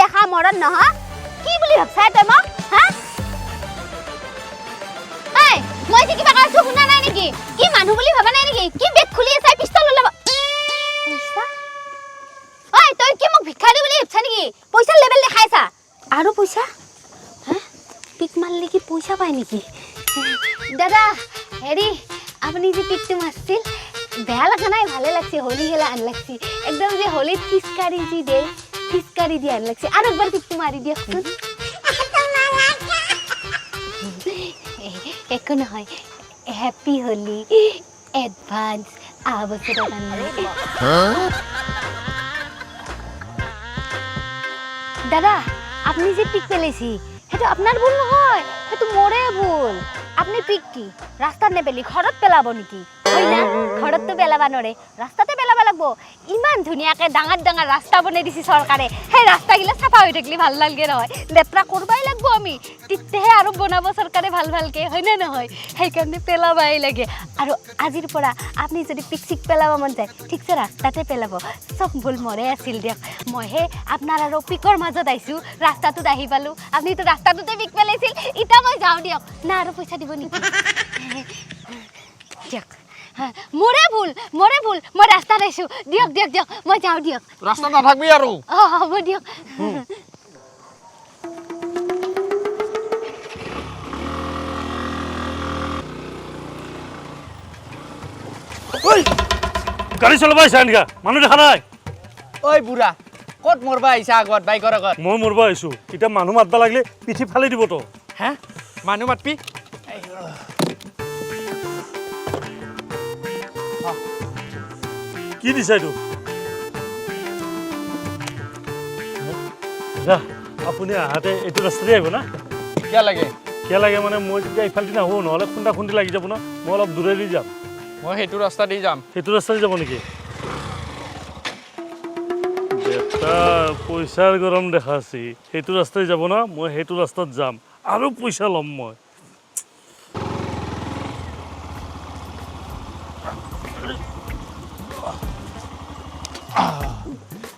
দেখা মৰণ নহয়। কি বুলি ভাবছা তই মোক হা? এই, মই যে কিবা কৈছো শুনা নাই নেকি? কি মানুহ বুলি ভাবা নাই নেকি? কি বেগ খুলি আছে পিস্তল ওলাব পইচা? ঐ, তই কি মোক ভিক্ষাৰী বুলি ভাবছা নেকি? পইচাৰ লেভেল দেখাইছা আৰু পইচা? হা, পিক মাৰিলে কি পইচা পায় নেকি? দাদা হেৰি, আপুনি যে পিকটো মাৰছিল বেয়া লগা নাই, ভালে লাগছে। হোলী খেলা আন লাগছি একদম, যে হোলীত ফিচকাৰী যি দে, ফিচকাৰী দিয়া আন লাগছি। আৰু একবাৰ পিকটো মাৰি দিয়কচোন। একো নহয়, হেপী হোলী এডভান্স, অহা বছৰৰ কাৰণে। দাদা, আপুনি যে পিক পেলাইছি সেইটো আপোনাৰ ভুল নহয়, সেইটো মোৰে ভুল। আপুনি পিক কি ৰাস্তাত নেপেলি ঘৰত পেলাব নেকি? হয় না, ঘৰততো পেলাব নোৱাৰে, ৰাস্তাতে পেলাব লাগব। ইমান ধুনীয়াকৈ ডাঙৰ ডাঙৰ ৰাস্তা বনাই দিছে চৰকাৰে, সেই ৰাস্তাগিলা চাফা হৈ থাকিলে ভাল নালাগে নহয়। লেতেৰা কৰবাই লাগব আমি, তেতিয়াহে আৰু বনাব চৰকাৰে ভাল ভালকৈ, হয়নে নহয়? সেইকাৰণে পেলাবাই লাগে। আৰু আজিৰ পৰা আপুনি যদি পিক চিক পেলাব মন যায়, ঠিকছে ৰাস্তাতে পেলাব। চব ভুল মৰে আছিল দিয়ক, মইহে আপোনাৰ আৰু পিকৰ মাজত আহিছোঁ, ৰাস্তাটোত আহি পালোঁ। আপুনিতো ৰাস্তাটোতে পিক পেলাইছিল। ইতা মই যাওঁ দিয়ক না, আৰু পইচা দিব নেকি? দিয়ক, মোৰে ভুল, মোৰে ভুল, মই ৰাস্তাত আহিছোঁ। দিয়ক দিয়ক দিয়ক, মই যাওঁ দিয়ক। ৰাস্তাত নাথাকবি আৰু। অঁ, হ'ব দিয়ক। গাড়ী চলাব আহিছা এনেকা মানুহ দেখা নাই? ঐ বুঢ়া, ক'ত মৰবা আহিছা আগত, বাইকৰ আগত? মই মৰব আহিছোঁ। এতিয়া মানুহ মাতবা লাগিলে পিঠি ফালি দিব তো। হা, মানুহ মাতবি? কি দিছা এইটো? দাদা, আপুনি আহাতে এইটো ৰাস্তাতে আহিব না? কিয় লাগে? কিয় লাগে মানে, মই যেতিয়া ইফালেদি নাহোঁ, নহ'লে খুন্দা খুন্দি লাগি যাব ন। মই অলপ দূৰেদি যাম। মই সেইটো ৰাস্তা দি যাম। সেইটো ৰাস্তাদি যাব নেকি? বেটা, পইচাৰ গৰম দেখাছি। সেইটো ৰাস্তাই যাব না? মই সেইটো ৰাস্তাত যাম আৰু পইচা ল'ম মই।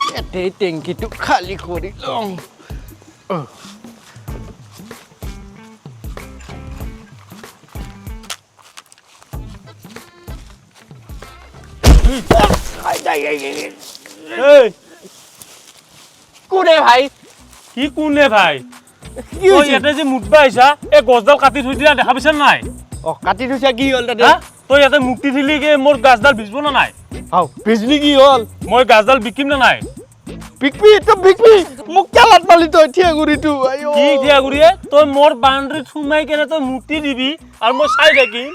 ইয়াতে টেংকিটো খালী কৰি লওঁ। এই। কোনে ভাই? কি কোনে ভাই? কি তই হৈছে? ইয়াতে যে মুতবা আহিছা, এই গছডাল কাটি থৈ দিলা, দেখা পাইছা নাই? অ, কাটি থৈছা, কি হ'ল তাতে? হা, তই ইয়াতে মুক্তি দিলি কি মোৰ গাছডাল ভিজব না নাই? হাও, ভিজলি, কি হ'ল? মই গাছডাল বিকিম না নাই? বিকবি তই, বিকবি। মোক কিয় লাত মাৰলি তই থিয়গুৰিটো? আইঅ। কি থিয়াগুৰিয়ে? তই মোৰ বাউণ্ডেৰীত সোমাই কেনে তই মুতি দিবি আৰু মই চাই থাকিম?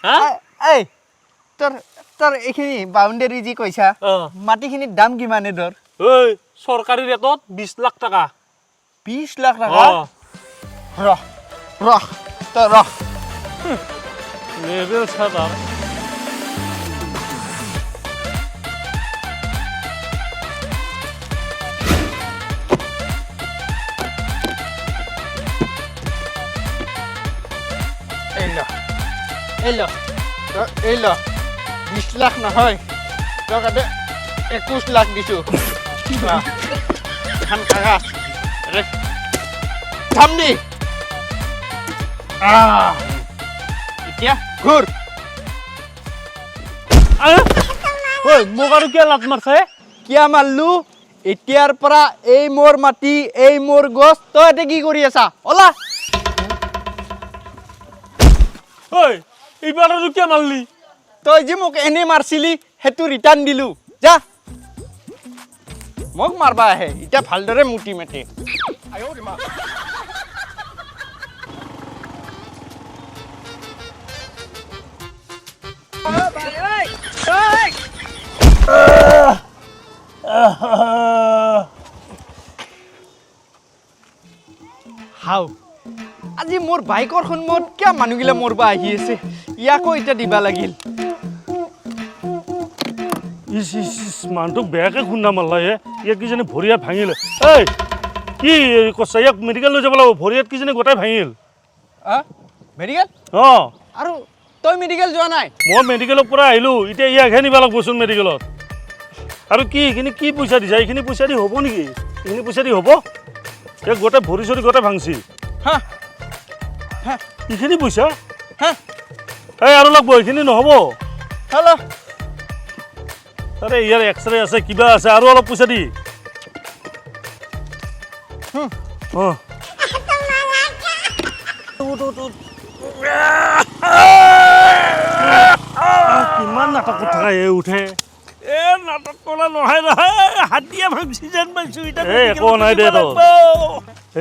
হা? এই, তোৰ তোৰ এইখিনি বাউণ্ডেৰী যি কৈছা, মাটিখিনিৰ দাম কিমানে ধৰ? ঐ, চৰকাৰী ৰেটত 20 লাখ টকা। 20 লাখ টকা? অ। ৰহ ৰহ, তই ৰহ। লেবেল চা তাৰ। এই ল, এই ল, তই এই ল। 20 লাখ নহয়, তই তাতে 21 লাখ দিছোঁ। এখন কাগজ থাম দি। এতিয়া ঘূৰ। ঐ, মোক আৰু কিয় লাত মাৰছে? কিয় মাৰলো? এতিয়াৰ পৰা এই মোৰ মাটি, এই মোৰ গছ। তই ইয়াতে কি কৰি আছা? ওলা। ঐ, এইবাৰ আৰু কিয় মাৰলি? তই যে মোক এনেই মাৰছিলি, সেইটো ৰিটাৰ্ণ দিলো। যা। মোক মাৰবা আহে এতিয়া, ভালদৰে মুটি মাটি। হাও, আজি মোৰ বাইকৰ সন্মুখত কিয় মানুহগিলা মৰবা আহি আছে? ইয়াকো এতিয়া দিবা লাগিল। ইচ ইচ ইচ, মানুহটোক বেয়াকে খুন্দা মাৰলা হে। ইয়াক কিজানি ভৰি হাত ভাঙিলে। ঐ, কি কৈছা? ইয়াক মেডিকেল লৈ যাব লাগিব। ভৰি হাত কিজানি গোটাই ভাঙিল। মেডিকেল? অঁ। আৰু তই মেডিকেল যোৱা নাই? মই মেডিকেলৰ পৰা আহিলোঁ, এতিয়া ইয়াকহে নিব লাগবচোন মেডিকেলত। আৰু কি এইখিনি কি পইচা দিছা? এইখিনি পইচা দি হ'ব নেকি? এইখিনি পইচা দি হ'ব? এই গোটেই ভৰি চৰি গোটেই ভাঙছি। হা। এইখিনি পইচা? হা। এই আৰু লাগব, এইখিনি নহ'ব। হেল্ল'। আৰে ইয়াৰ এক্সৰে আছে, কিবা আছে, আৰু অলপ পইচা দি। অঁ। কিমান নাটক কৰি থাকা এই উঠে। এ নাটক কৰা নহয় নহয়, হাতীয়ে ভাঙছি যেন পাইছো এতিয়া। এই, একো নাই দে তোৰ।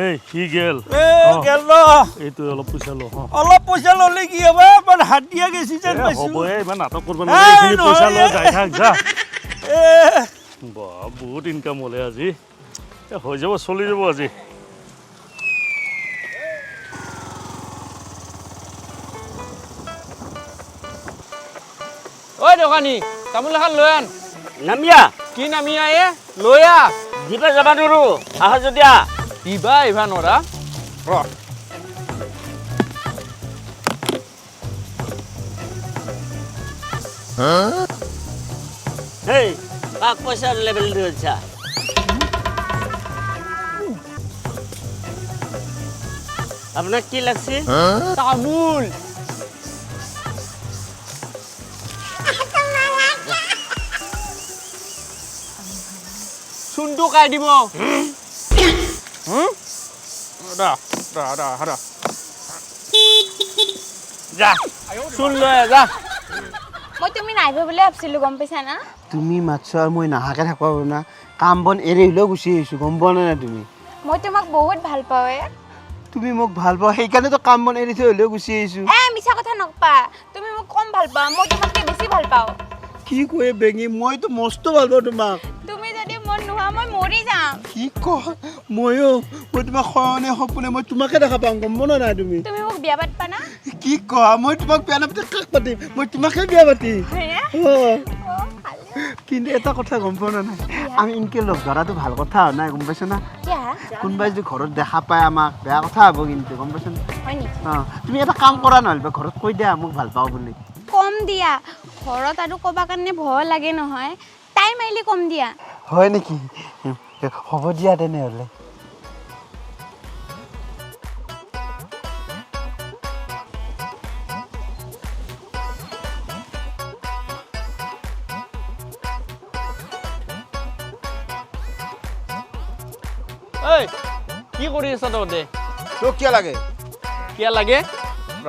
এই সি গেল। এ গেল ন। এইটো অলপ পইচা ল। অলপ পইচা ল'লে কি হ'ব, আমাৰ হাতীয়ে গেছি যেন এ, পাইছো। হ'ব, এই ইমান নাটক কৰিব নালাগে, এইখিনি পইচা লৈ নহয়, যাই থাক, যা। এ। বা, বহুত ইনকাম হ'লে আজি। এ, হৈ যাব, চলি যাব আজি। ঐ দোকানী, তামোল এখন লৈ আন। নামিয়া। কি নামিয়া এ, লৈ আহ। দিবা যাবা নোৱাৰো, আহা যদি আহ। দিবা আহিবা নৰা ৰ। হেই, কাক পইচা লেবেল দিছা? আপোনাক কি লাগছে? তামোল। চূণটো খাই দিব। ৰ ৰ ৰ ৰ, যা, চূণ লৈ আহ, যা। মই তুমি নাহিব বুলি ভাবছিলো, গম পাইছা না? তুমি মাতছ আৰু মই নাহাকে থাকিব পাৰো না? কাম বন এৰি হ'লেও গুচি আহিছোঁ, গম পোৱা নাই না তুমি? মই তোমাক বহুত ভাল পাওঁ এ। তুমি মোক ভাল পোৱা, সেইকাৰণেতো কাম বন এৰি থৈ হ'লেও গুচি আহিছোঁ। এ মিছা কথা নকবা, তুমি মোক কম ভাল পোৱা, মই তোমাতকৈ বেছি ভাল পাওঁ। কি কয় বেঙি, মইতো মস্ত ভাল পাওঁ তোমাক। তুমি যদি মোৰ নোহোৱা, মই মৰি যাম। কি ক, ময়ো, মই তোমাক শয়নে সপোনে মই তোমাকে দেখা পাওঁ, গম পোৱা নাই তুমি? তুমি মোক বিয়া পাতবা না? কি ক, মই তোমাক বিয়া নাপাতি কাক পাতিম? মই তোমাকে বিয়া পাতিম। হয়নে? অঁ। অ, ভালে। কিন্তু এটা কথা গম পোৱা নাই, আমি ইনকে লগ ধৰাটো ভাল কথা হোৱা নাই, গম পাইছ না? কিয়া? কোনোবাই যদি ঘৰত দেখা পায় আমাক, বেয়া কথা হ'ব কিন্তু, গম পাইছ না? হয় নেকি? অঁ, তুমি এটা কাম কৰা, নহ'লে বা ঘৰত কৈ দিয়া মোক ভাল পাওঁ বুলি। কম দিয়া, ঘৰত আৰু ক'বা কাৰণে ভয় লাগে নহয়। টাইম আহিলে কম দিয়া। হয় নেকি? হ'ব দিয়া তেনেহ'লে। ঐ, কি কৰি আছ তহঁতে? তোক কিয় লাগে? কিয় লাগে? ৰ।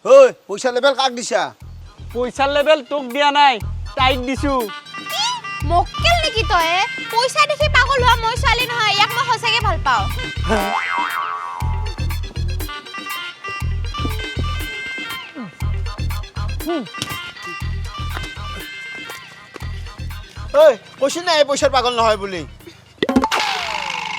ঐ, পইচা লেবেল কাক দিছা? পইচাৰ লেবেল তোক দিয়া নাই, তাইক দিছো। মক্কেল নেকি তই? পইচা দেখি পাগল হোৱা মই ছোৱালী নহয়, ইয়াক মই সঁচাকে ভাল পাওঁ। ঐ, কৈছো নাই পইচাৰ পাগল নহয় বুলি?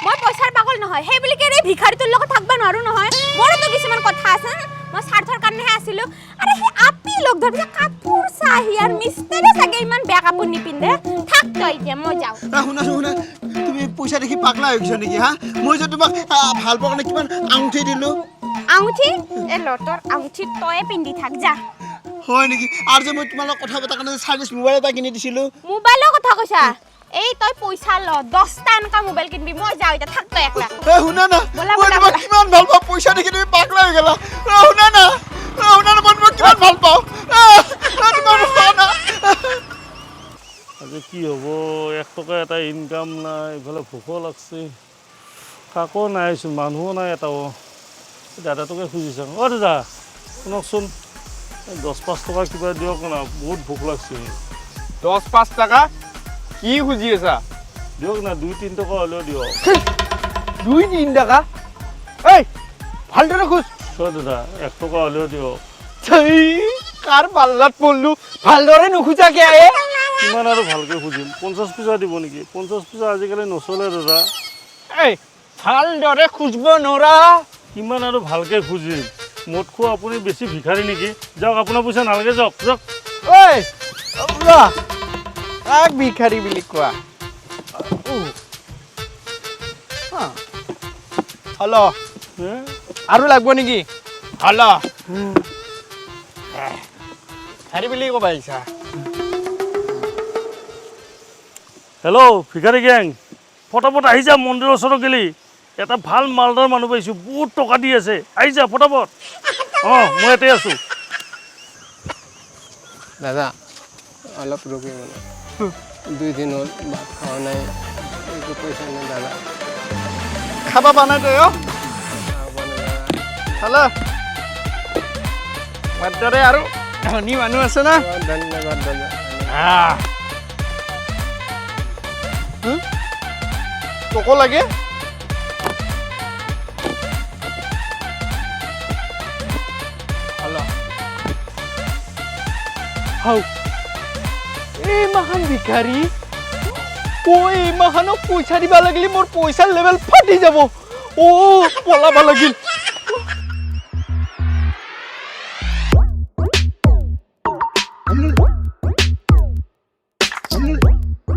মই পইচাৰ পাগল নহয় সেই বুলি কেৰে ভিখাৰীটোৰ লগত থাকিব নোৱাৰো নহয়। মোৰোতো কিছুমান কথা আছে। মই স্বাৰ্থৰ কাৰণেহে আছিলো। আৰে সেই আপি লগ ধৰি কাপোৰ চাহি আৰু মিষ্টাৰে চাগে ইমান বেয়া কাপোৰ নিপিন্ধে। থাক তই এতিয়া, মই যাওঁ। আহ, শুনাচোন শুনা, তুমি পইচা দেখি পাগলা হৈ গৈছা নেকি? হা, মই যে তোমাক ভাল পোৱা কাৰণে কিমান আঙুঠি দিলোঁ। আঙুঠি? এ লটৰ আঙুঠি তয়ে পিন্ধি থাক, যা। হয় নেকি? আৰু যে মই তোমাৰ লগত কথা পতাৰ কাৰণে চাইনিজ মোবাইল এটা কিনি দিছিলোঁ। মোবাইলৰ কথা কৈছা? এই তই পইচা ল, 10টা এনেকুৱা মোবাইল কিনবি। মই যাওঁ এতিয়া, থাক তই একলা। এ শুনা না, ব'লা, মই ব'লা, তোমাক ব'লা। কিমান ভাল পাওঁ, পইচা দেখি তুমি পাগলা হৈ গ'লা। এ শুনা না, এ শুনা না, মই তোমাক কিমান ভাল পাওঁ। এ, এ, তোমাক ভাল পাওঁ না। আজি কি হ'ব, 1 টকা এটা ইনকাম নাই, ইফালে ভোকো লাগছে, কাকো নাইচোন, মানুহো নাই এটাও। এই দাদাটোকে খুজি চাওঁ। অ' দাদা, শুনকচোন, এই 10-5 টকা কিবা দিয়ক না, বহুত ভোক লাগছে। 10-5 টকা কি খুজি আছা? দিয়ক না, 2-3 টকা হ'লেও দিয়ক। 2-3 টকা? এই ভালদৰে খোজ। অ' দাদা, 1 টকা হ'লেও দিয়ক। থেই, কাৰ পাল্লাত পৰলো, ভালদৰে নোখোজাকে এ। কিমান আৰু ভালকে খুজিম? 50 পইচা দিব নেকি? 50 পইচা আজিকালি নচলে দাদা। এই ভালদৰে খুজিব নোৰা। কিমান আৰু ভালকে খুজিম? মদ খোৱা আপুনি বেছি ভিখাৰী নেকি? যাওক, আপোনাৰ পইচা নালাগে, যাওক যাওক। ঐ ৰ, কাক ভিখাৰী বুলি কোৱা? হেল্ল'। হে? আৰু লাগব নেকি? হেল্ল'। ভিখাৰী বুলি ক'ব আহিছা? হেল্ল' ভিখাৰী গেং, ফটাফট আহি যা মন্দিৰৰ ওচৰত গেলি। এটা ভাল মালদাৰ মানুহ পাইছোঁ, বহুত টকা দি আছে, আহি যা ফটাফট। অঁ, মই ইয়াতে আছোঁ। দাদা, অলপ ৰখি মানে 2 দিন হ'ল ভাত খোৱা নাই, একো পইচা নাই দাদা। খাবা পা নাই তই? অ। খাব নাই দাদা। খালা মোৰ দৰে আৰু ধনী মানুহ আছে না? অ, ধন্যবাদ দাদা। আহ। তোকো লাগে? হলো। হাও, এই মাখান ভিখাৰী। ঐ, এই মাখানক পইচা দিবা লাগিলে মোৰ পইচাৰ লেভেল ফাটি যাব। অ, পলাবা লাগিল।